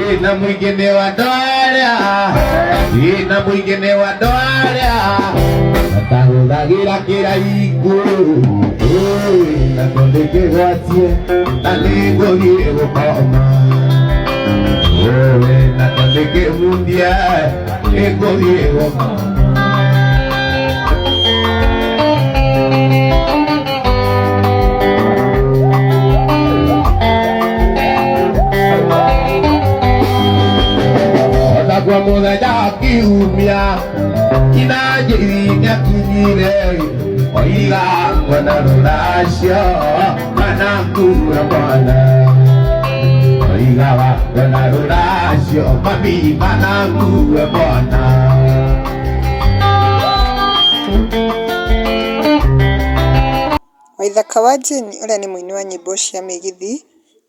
Na mũingĩ nĩ wa andũ arĩa, na mũingĩ nĩ wa andũ arĩa matahũthagĩra kĩraikũ, na tondĩkĩgwatie na nĩngũthiĩ gũkoma, na tondĩkĩmundia nĩngũthiĩ gũkoma. Kwa mũthenya wa kiumia kinanjĩri nĩakinyire oiga ngona rũracio kana ngura mwana, oiga ngona rũracio mami kana ngue mwana. Waithaka wa Jane ũrĩa nĩ mũini wa nyĩmbo cia mĩgithi,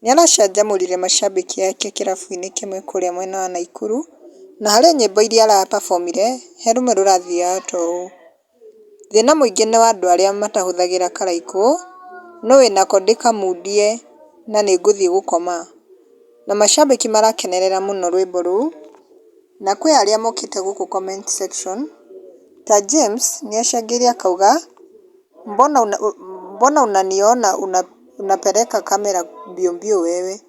nĩ aracanjamũrire macambĩki ake kĩrabu-inĩ kĩmwe kũrĩa mwena wa Naikuru, na harĩ nyĩmbo iria arapabomire, he rũmwe rũrathiaga ta ũũ: Thĩna mũingĩ nĩ wa andũ arĩa matahũthagĩra karaikũ, nũ wĩnako ndĩkamundie na nĩngũthiĩ gũkoma. Na macambĩki marakenerera mũno rwĩmbo rũu, na kwĩ arĩa mokĩte gũkũ comment section, ta James nĩacangĩire akauga, mbona, una, mbona unaniona una, unapeleka kamera mbio mbio wewe.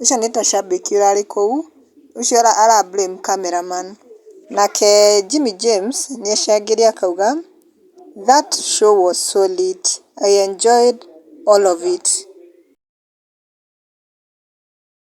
Ũcio nĩ ta cambĩki ũrarĩ kũu, ũcio ara blame cameraman. Nake Jimmy James nĩacangĩire akauga, that show was so lit, I enjoyed all of it.